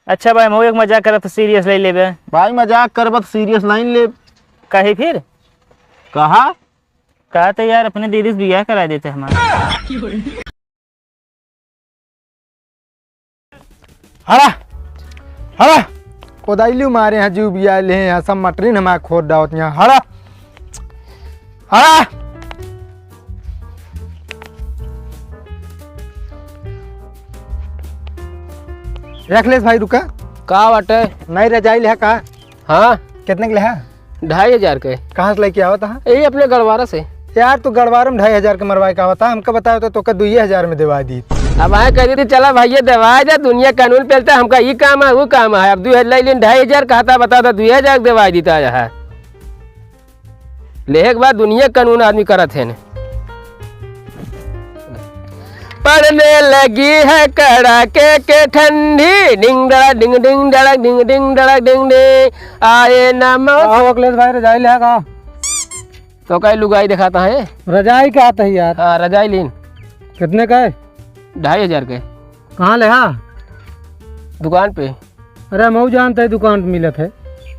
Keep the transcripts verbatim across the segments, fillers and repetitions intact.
अच्छा भाई, हम एक मजाक करत, serious ले लेबे। भाई, मजाक करबत serious नहीं लेब। कही फिर? कहा? कहा तो यार, अपने दीदी से बियाह करा देते हमारा। हरा, हरा। कोदाइली मारे हैं, जीव बिया ले हैं, सब मटरिन हमार खोद डावत यहाँ। हरा, हरा। रख लेस भाई, रुका। का बाटे? नई रजाई लेहा का? हाँ। कितने के लेहा? ढाई हजार के। कहाँ से लेके आवत हा? यही अपने गड़वारा से। यार, तू गड़वारा में ढाई हजार के मरवाए का आवत हा? हमका बताओ तो, तोका दुइये हजार में देवा दी। अब आए कह देती, "चला भैया, देवा जा, दुनिया कानून पेलता, हमका ई काम है, वो काम है।" अब दुइ हजार ले लेन, ढाई हजार कहता, बता दो, दुइ हजार देवा दी, ताजा है। लेहे के बाद दुनिया कानून आदमी करत है ने। पड़ने लगी है कड़ाके के ठंडी, डिंग डड़ा डिंग डिंग डड़ा डिंग डिंग डड़ा डिंग डिंग। आए ना मौ- का हो अखिलेश भाई, रजाई लेहा का? तो काई लुगाई दिखाता है? रजाई का आता है यार। हाँ, रजाई लीन। कितने का है? ढाई हजार के। कहाँ लेहा? दुकान पे। अरे, हम जानते हैं दुकान पे मिलत है।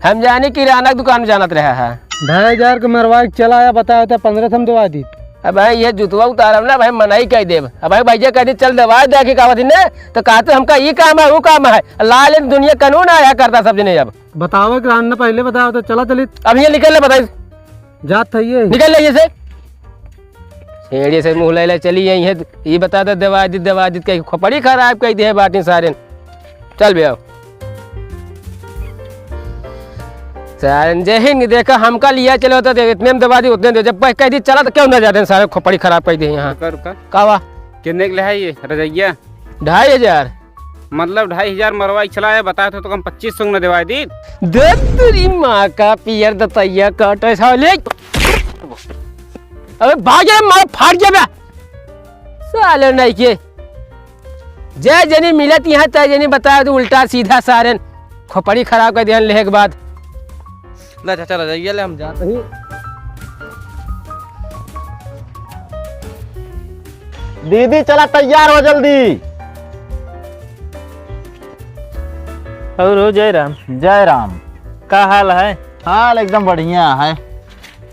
हम जानी किराना दुकान में जानत रहा है। ढाई हजार के मरवाई के चला आया, बताया था पन्द्रह सौ में दवा दी। अब भाई, ये जुतवा उतारब ना भाई, मनाई कह देब। अब भाई, भैया कह दी, "चल दवा दे के कावत ने," तो कहते, "हमका ई काम है, वो काम है।" लाल दुनिया कानून आया करता सब जने। अब बतावे के रहन ना, पहले बताओ तो चला चली। अब ये निकल ले, बताई। जात है ये। निकल ले ये से। एड़े से मुँह ले ले चली आई है, ये बता दे, देवादित, देवादित कह खोपड़ी खराब कह दे बाटी सारे। चल बे आओ। सारे जय हिंद, देखा हमका लिया चलो तो दे, इतने में देवादित उतने दे, जब कह दी चला तो क्यों ना जाते हैं सारे, खोपड़ी खराब कह दे यहाँ। रुका, रुका। का हुआ? कितने के ले है ये रजैया? ढाई हजार। मतलब ढाई हजार मरवाई चला है, बताए तो, तो हम पच्चीस सौ में देवाई दी। दे तेरी माँ का पियर दतैया काटे साले। अबे भाग जा, मार फाड़ जा बे। साले नहीं के। जय जनी मिलत यहाँ, तय जनी बताए तो उल्टा सीधा सारेन। खोपड़ी खराब कर दिया लेहे के बाद। ला चाचा, रजैया ले, हम जात ही। दीदी, चला, तैयार हो जल्दी। और हो जय राम। जय राम। का हाल है? हाल एकदम बढ़िया है।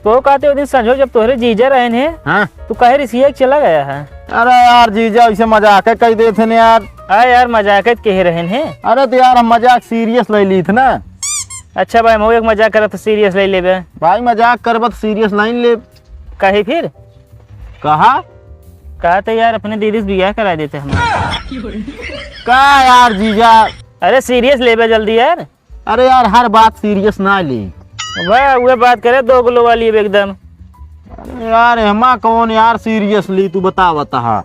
तो कहते वो दिन संझो जब तोहरे जीजा रहन है, हाँ। तू काहे रिसिया के चला गया है? अरे यार जीजा, ऐसे मजाक कह देते ने यार। हाँ यार, मजाक कहे रहन है। अरे तो यार, हम मजाक serious ले ली थी ना। अच्छा भाई, हम एक मजाक करत तो serious ले लेबे। भाई, मजाक करबत serious नहीं लेब। काहे फिर? कहा? कहा तो यार, अपने दीदी से बियाह करा देते हमारा। का यार जीजा? अरे serious लेबे जल्दी यार। अरे यार, हर बात serious ना ले। वह, वह बात करे दो किलो वाली एकदम। अरे यार, एमा कौन यार serious ली, तू बता, बता। हाँ।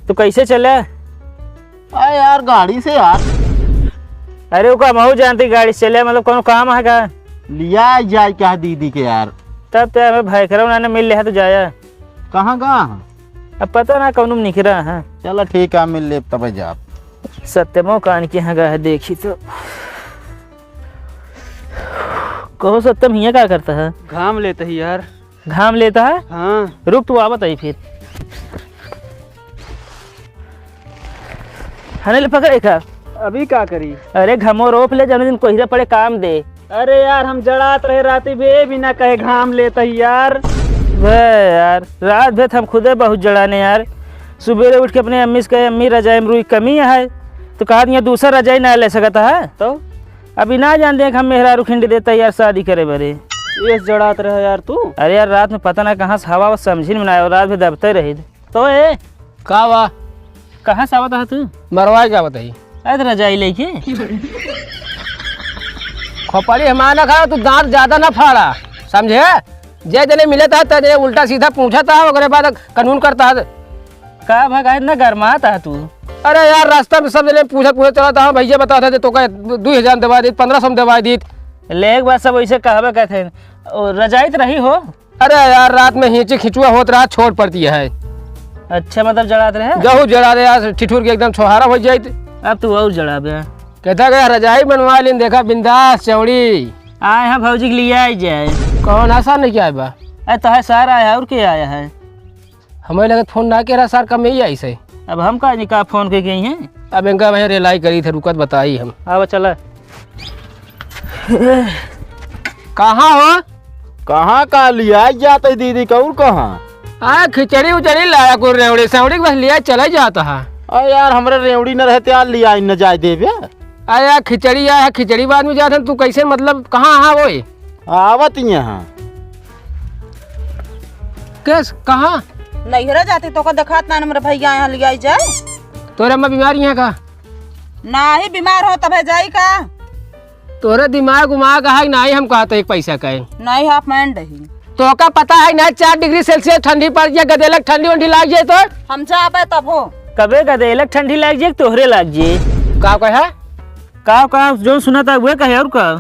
तो कैसे चले? अरे यार, गाड़ी से यार। अरे, ओका महू जानती गाड़ी से चले, मतलब, कोनो काम है का? लिया जाए क्या दीदी के यार? तब तो हमें भाई करो ना, मिल ले है तो जाया। कहाँ का? अब पता ना कौनो में निकरा है। चला ठीक है, मिल ले तब जा। सत्यमो कान के यहाँ गा है, देखी तो। कहो सत्यम, हियाँ का करता है? घाम लेता ही यार। घाम लेता है? हाँ। रुक, तू आवत आई फिर। हने ले पकड़े का? अभी का करी? अरे घमो रोप ले, जौने दिन कोहिरा पड़े काम दे। अरे यार, हम जड़ात रहे राती बे, बिना कहे घाम लेत ही यार। बे यार, रात भर हम खुदे बहुत जड़ाने यार। सुबेरे उठ के अपने अम्मी से कहे, "अम्मी, रजाई में रुई कमी है," तो कहा, "यहाँ दूसरा रजाई ना ले सकता है।" तो? अभी ना जान दे कि हम मेहरारू खिंड देता यार शादी करे बरे। ये जड़ात रहे यार तू। अरे यार, रात में पता ना कहाँ से हवा, वो समझी में ना आयो, रात भर दबते रही। तो ए, का बा? कहाँ से आवत है तू? मरवाए के आवत है। अरे तो रजाई लेके। खोपड़ी हमार ना खा, तू दांत ज्यादा ना फाड़ा, समझे? जे जने मिलत है, ते जने उल्टा सीधा पूछत है, ओकरे बाद कानून करत है। का भगाए ना गरमात है तू? अरे यार, रास्ता में सब जने पूछत पूछत चलत है, भैया बतावत है, तोका दुइ हजार में देवा दीत, पन्द्रह सौ में देवा दीत। ले एक बार सब वैसे कहबे कहते हैं, ओ, रजाई तो रही हो। अरे यार, रात में हिंची खिंचुआ होत रहा, छोट पड़ती है। अच्छा, मतलब जड़ात रहे? गहू जड़ा रहे यार, ठिठुर के एकदम छोहारा हो जाइत। अब तू और जड़ाबे। कहता गया, "रजाई बनवा लेन, देखा बिंदास चौड़ी।" आए हैं भौजी के लिए आई जाए। कौन आसा नहीं क्या आए बा? अरे तो है सर आया है, और क्या आया है? हमें लगे फोन ना के रहा सर, कम यही आई से। अब हम का नहीं का फोन के गई हैं? अब इनका भैया रेलाई करी थे, रुकत बताई हम। अब चला। कहाँ हो? कहाँ का लिया जात है दीदी, कौर कहाँ? आ, खिचड़ी उचड़ी लाया को रेवड़ी सेवड़ी बस लिया चला जाता है। अरे यार, हमरे रेवड़ी न रहते यार, लिया न जाए देबे। अरे यार, खिचड़ी आया है, खिचड़ी बाद में जात है, तू कैसे, मतलब, कहाँ, हाँ, वही? आवत यहाँ। कैस, कहाँ? नैहरा जाती तो का देखात ना, हमरे भैया यहाँ लिया जाए। तोरे अम्मा बीमार यहाँ का? नाही, बीमार हो तबे जाई का? तोरे दिमाग उमाग है कि नाही, हम कहते एक पैसा का है। नाही, half mind रही। तो का पता है ना, चार डिग्री सेल्सियस ठंडी पड़ जाए, गदेलक ठंडी उंडी लाग जाए तो? हम जाबे तब हो। कबे गदेलक ठंडी लाग जाए, तोहरे लाग जाए। का कहे? का, का, जो सुना था, वह कहे, और का?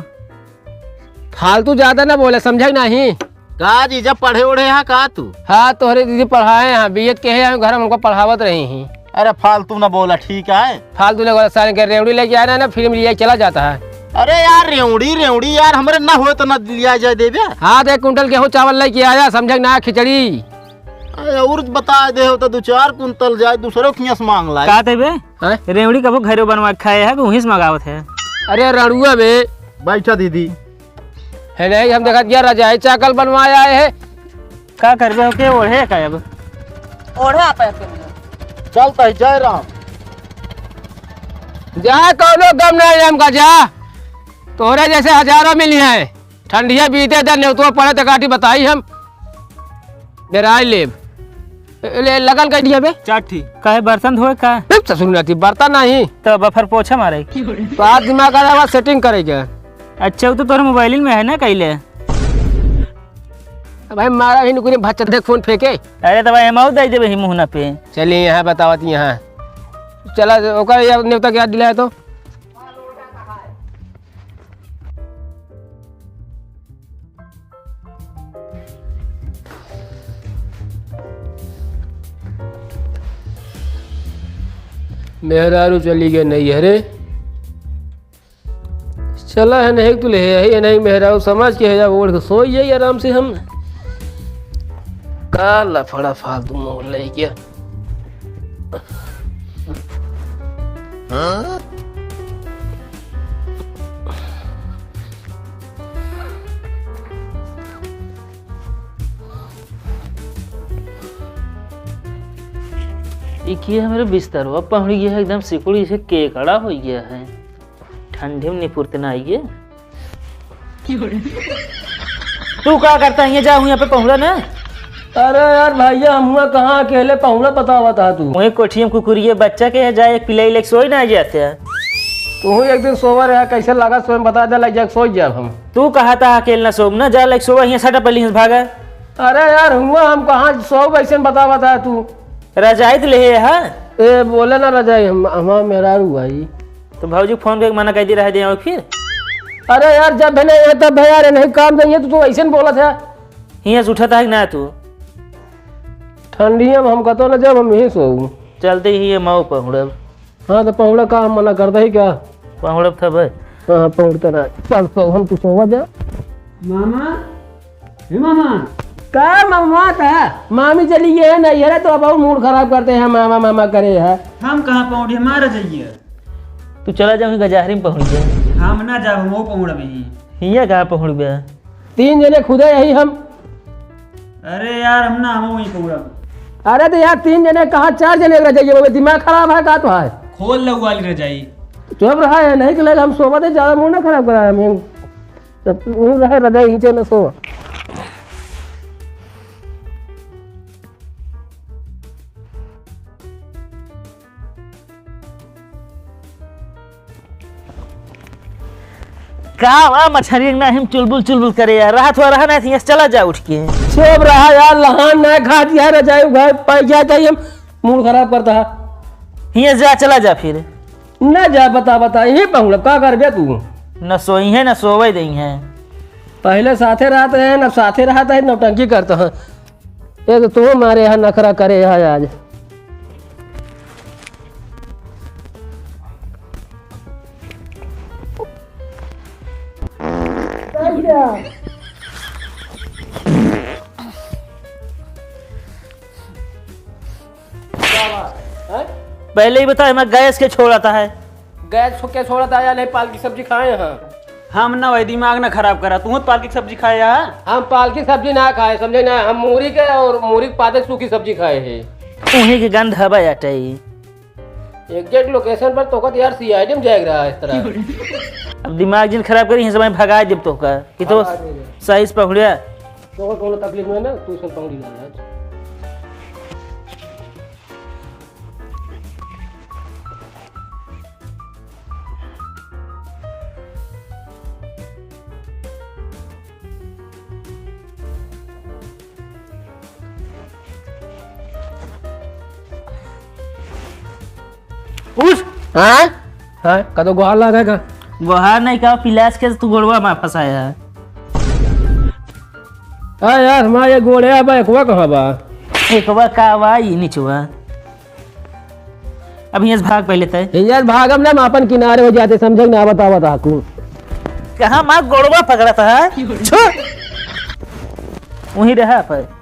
फालतू ज्यादा ना बोले, समझे नहीं? का जीजा, पढ़े ओढ़े हा का तू? हाँ, तोहरे दीदी पढ़ाए हैं, बीएड के है, घर में हमको पढ़ावत रही हैं। अरे फालतू ना बोला, ठीक है? फालतू ना बोला, सारे के रेवड़ी लेके आ रहे हैं ना, फिर लिया चला जाता है। अरे यार, रेवड़ी, रेवड़ी यार, हमरे ना होए तो ना लिया जाए देबे। हाँ, तो एक कुंटल गेहूं चावल लेके आया, समझे ना, खिचड़ी। अरे और बता दे हो तो दो चार कुंटल जाए, दूसरों के यहाँ से मांग लाए। का देबे? हैं? रेवड़ी कबो घरे बनवा के खाए है कि वहीं से मंगावत है? अरे रड़ुआ बे। बैठा दीदी। है नहीं, हम देखत गया रजाई चाकल बनवाए आए हैं। का करबे हो के ओढ़े का अब? ओढ़ा आप अपने। चल तही जय राम। जा, कौनो गम नहीं हमका, जा। तोहरे जैसे हजारों मिली हैं। ठंडिया बीते दे, नेवतुआ पड़े तो काटी बताई हम। डेराई लेब। ले, लगल कह दिया बे। चार ठी। काहे बर्तन धोए का? चुप ससुर नाती, बर्तन नहीं। तो बफर पोछा मारे। तो आज दिमाग आ रहा, सेटिंग करेगा। अच्छा, वो तो तोर मोबाइल में है ना, कैले? भाई मारा ही नुकुरे भच्चा देख फोन फेंके। अरे तो भाई हम दे देबे ही मुहना पे। चलिए यहाँ बतावत यहाँ। चला ओकर ये नेवता के याद दिलाया तो। मेहरारू चली गए नैहरे। चला है नहीं तू ले है नहीं मेहरारू समाज के है, जा ओढ़ के सोई जाई आराम से हम। का लफड़ा फालतू मोह ले गया। हाँ? ई की है, मेरे बिस्तरवा पहुड़ गया है, एकदम सिकुड़ी से केकड़ा हो गया है। ठंडी में निपुरते ना आइए। तू का करता है, जा हुआ पे पहुड़ा ना। अरे यार भैया, हम हुआ कहाँ अकेले पहुड़ा बतावा था तू। वही कोठिया में कुकुरिये बच्चा के है, जा एक पिलाई लेके सोई ना जाते। तू एक दिन सोवा रहा, कैसे लगा सोए में बता दे, लग जाए सोई जाए हम। तू कहा था अकेले ना सोब ना, जा लेके सोवा, यहाँ सटा पहले यहाँ से भागा। अरे यार, हुआ हम कहाँ सोब, ऐसे बतावा था तू। रजाई तो ले है, हाँ? ए, बोले ना रजाई, हम, हमार मेहरारू आई। तो भौजी फोन करके मना कर दी रहे दे और फिर? अरे यार, जब भेले ये तब भैया रे, नहीं काम देंगे तो तू ऐसे न बोलत है। हियाँ से उठत है कि ना तू? ठंडिया में हम कतो न जब हम यहीं सोऊ। चलते ही ये मऊ पहुड़ब। हाँ, तो पहुड़ा का हम मना करते ही क्या? पहुड़ब था भाई। हाँ, पहुड़ता ना। चल सो, हम तू सोवा जा। मामा, हे मामा। का मामा का? मामी चली गई है नैहरे, तो अब और मूड खराब करते हैं, मामा, मामा करे है। हम कहाँ पहुँचे, मारा जाइए। तू चला जाऊँगी गजाहरी में पहुँच गए। हम ना जाब, हम वो पहुँच रहे हैं। हियाँ कहाँ पहुँच गया? तीन जने खुदे यही हम। अरे यार, हम ना, हम वहीं पहुँच रहे। अरे तो यार, तीन जने कहाँ, चार जने रह जाइए, वो दिमाग खराब है का तो है? खोल लो वाली रजाई। चुप रहा है, नहीं तो लगा हम सोवा दे, ज्यादा मूड ना खराब करा हम। तब तू रहे रजाई नीचे न सो। का वा मछरी ना हम चुलबुल चुलबुल करे यार, रहा थोड़ा रहा ना, हियाँ से चला जा उठ के। सब रहा यार, लहान ना खा दिया रजाई उघार पाई जाता ही हम मूड खराब करता है। हियाँ से जा, चला जा फिर। ना जा, बता, बता, यहीं पहुँचब, का करबे तू? न सोई है, न सोवे दई है। पहले साथे रहत है, न साथे रहत है, नौटंकी करत है। ये तो तू मारे यहाँ नखरा करे यहाँ आज। क्या बात है, हैं? पहले ही बता, हमारा गैस के छोड़ाता है। गैस छो-, के छोड़ाता है या नहीं, पालक की सब्जी खाए हैं। हम ना वही दिमाग ना खराब करा, तू तो पालक की सब्जी खाए है। हम पालक की सब्जी ना खाए, समझे ना, हम मूरी के और मूरी के पाते सूखी सब्जी खाए हैं। उन्हीं के गंध हवा अटई। एग्जैक्ट लोकेशन पर तो का यार सीआईडी में जाएगा रहा इस तरह। अब दिमाग जिन खराब करी, इस समय भगा देब तो का, कि तो भगा देबे। सही से पकड़िया। तो का कोनो तकलीफ नहीं ना, तू सब पकड़ी ला। उस हाँ? हाँ, कदो गोहार लगा का? गोहार नहीं का, पिलास के तू गोड़वा में फंसाया है। हाँ यार, हमारे ये गोड़े बा, एकवा कहाँ बा? एकवा का बा, ई निचवा। अब यहाँ से भाग पहले तय। यहाँ से भागब ना, हम अपन किनारे हो जाते, समझे ना, बतावा था कु। कहाँ माँ गोड़वा पकड़ा था? छो। वहीं रहा पर।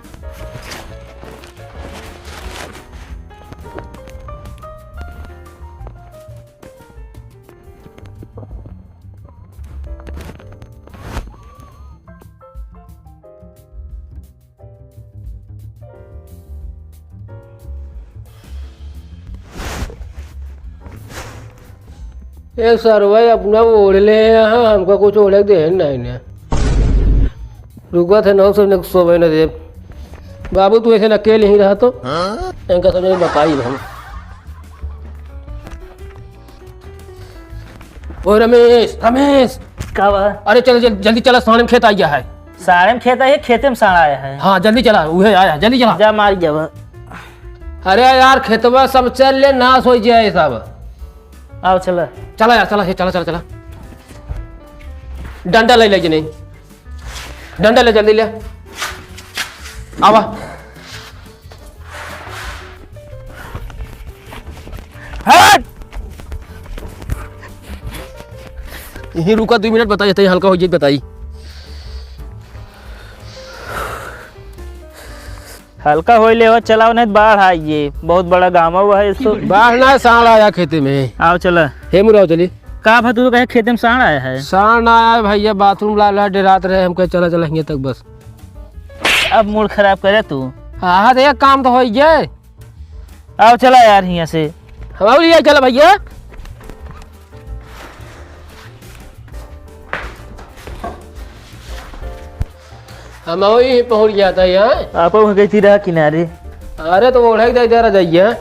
ए सरवा, अपना ओढ़ ले यहाँ, हमका कुछ ओढ़े दे नहीं ने। रुका थे, नौ सौ ने सोवे न दे। बाबू, तू ऐसे अकेले ही रहा तो? हाँ? इनका समझ में बताई हम। ओ रमेश, रमेश। का बा? अरे चल, जल-, जल्दी चला, साढ़े में खेत आ गया है। साढ़े में खेत आया है, खेते में साढ़ा आया है। हाँ, जल्दी चला, उहे आया, जल्दी चला। जा मार जावा। अरे यार, खेतवा सब चल ले, नाश हो जाए सब। आओ, चला। चला यार, चला, हे, चला, चला, चला। डंडा ले ले, जने। डंडा ले, जल्दी ले। आवा। हट! यहीं रुका, दो मिनट बताई, तई हल्का हो जाई, बताई। हल्का होई ले हो, चलाओ, नहीं तो बाढ़ आई, ये बहुत बड़ा गाँव हुआ है इसको। बाढ़ ना, साँड़ आया खेते में। आओ, चला। हे मुराव, चली। का भा, तू तो कहे खेते में साँड़ आया है? साँड़ ना आया है भैया, बाथरूम ला ला डेरात रहे, हम कहे चला, चला हियाँ तक बस। अब मूड खराब करे तू। हाँ, हाँ, तो एक काम तो होई गए। आओ, चला यार हियाँ से। हम और ये चला भैया। हम वही पहुँच जाता है यहाँ। आप वहाँ गई थी रहा किनारे। अरे तो ओढ़े के इधर आ जाइए।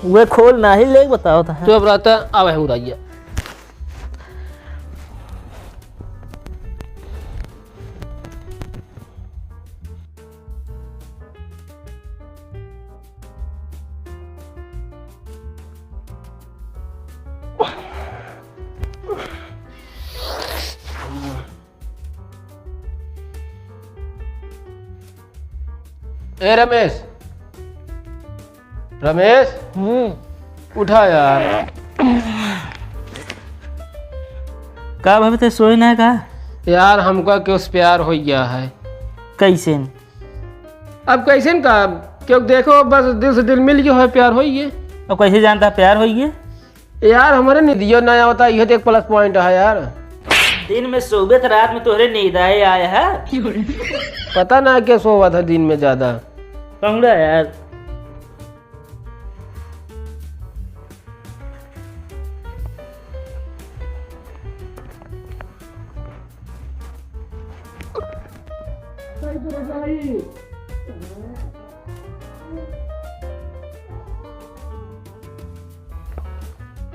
वे खोल नाही ले बताओ तो है। चुप रहता, अब है उड़ाइए। ए रमेश, रमेश, हम्म। उठा यार। का भाभी, ते सोए ना का? यार, हमका केहू से प्यार हो गया है। कैसे? अब कैसे न का? क्यों देखो, बस दिल से दिल मिल गया है, प्यार हो गया। अब कैसे जानता प्यार हो गया? यार, हमारे निदियो ना आवता, यह तो एक plus point है यार। दिन में सोबे तो रात में तोहरे नींद आए आए है। पता ना क्या सोवा था दिन में ज्यादा। कहूँगा यार।